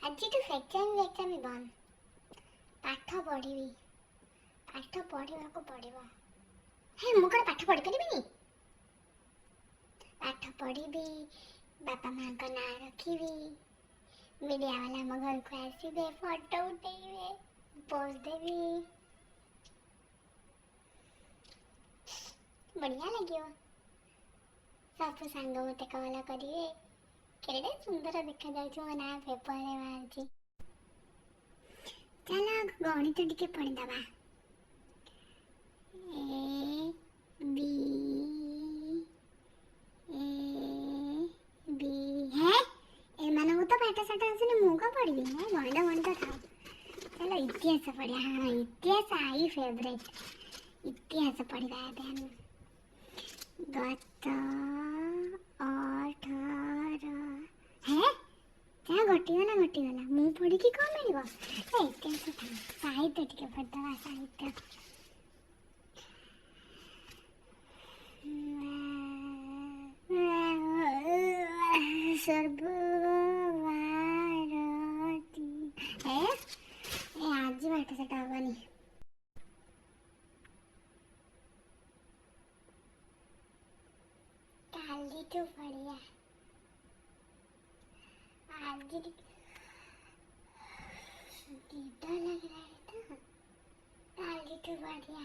ଆଜିଠୁ ଏକ୍ଜାମ୍ ଫେକ୍ଜାମ୍ ବନ୍ଦ। ପାଠ ପଢ଼ିବି, ପାଠ ପଢ଼ିବାକୁ ପଡ଼ିବ। ହେ, ମୁଁ କ'ଣ ପାଠ ପଢ଼ିପାରିବିନି? ପାଠ ପଢ଼ିବି, ବାପା ମାଆଙ୍କ ନାଁ ରଖିବି। ମିଡ଼ିଆ ବାଲା ଆମ ଘରକୁ ଆସିବେ, ଫଟୋ ଉଠେଇବେ, ପୋଜ୍ ଦେବି, ବଢ଼ିଆ ଲାଗିବ। ସବୁ ସାଙ୍ଗ ମୋତେ କଲ୍ କରିବେ, କେଡ଼େ ସୁନ୍ଦର ଦେଖାଯାଉଛି, ମୋ ନାଁ ପେପରରେ ବାହାରିଛି। ଚାଲ, ଗଣିତ ଟିକେ ପଢ଼ିଦେବା। ଏ ବି ଏ ବି। ହେ, ଏମାନଙ୍କୁ ତ ପାଠ ସାଠ ଆସୁନି, ମୁଁ କ'ଣ ପଢ଼ିବି? ହେ, ଗଣିତ ଗଣିତ ଥାଉ, ଚାଲ ଇତିହାସ ପଢ଼ିବା। ହଁ, ଇତିହାସ I favourite. ଇତିହାସ ପଢ଼ିବା ଏବେ ଆମେ। ଗତ 18, ହେ, ଯାହା ଘଟିଗଲା ଘଟିଗଲା, ମୁଁ ପଢ଼ିକି କ'ଣ ମିଳିବ? ଏ ଇତିହାସ ଥାଉ, ସାହିତ୍ୟ ଟିକେ ପଢ଼ିଦେବା। ସାହିତ୍ୟ ସର୍ବଭାରତୀ। ଏ ଏ, ଆଜି ପାଠ ସାଠ ହବନି, କାଲିଠୁ ପଢ଼ିବା। ଆଜି ଟିକେ ନିଦ ଲାଗିଲାଣି ତ, କାଲିଠୁ ପଢ଼ିବା।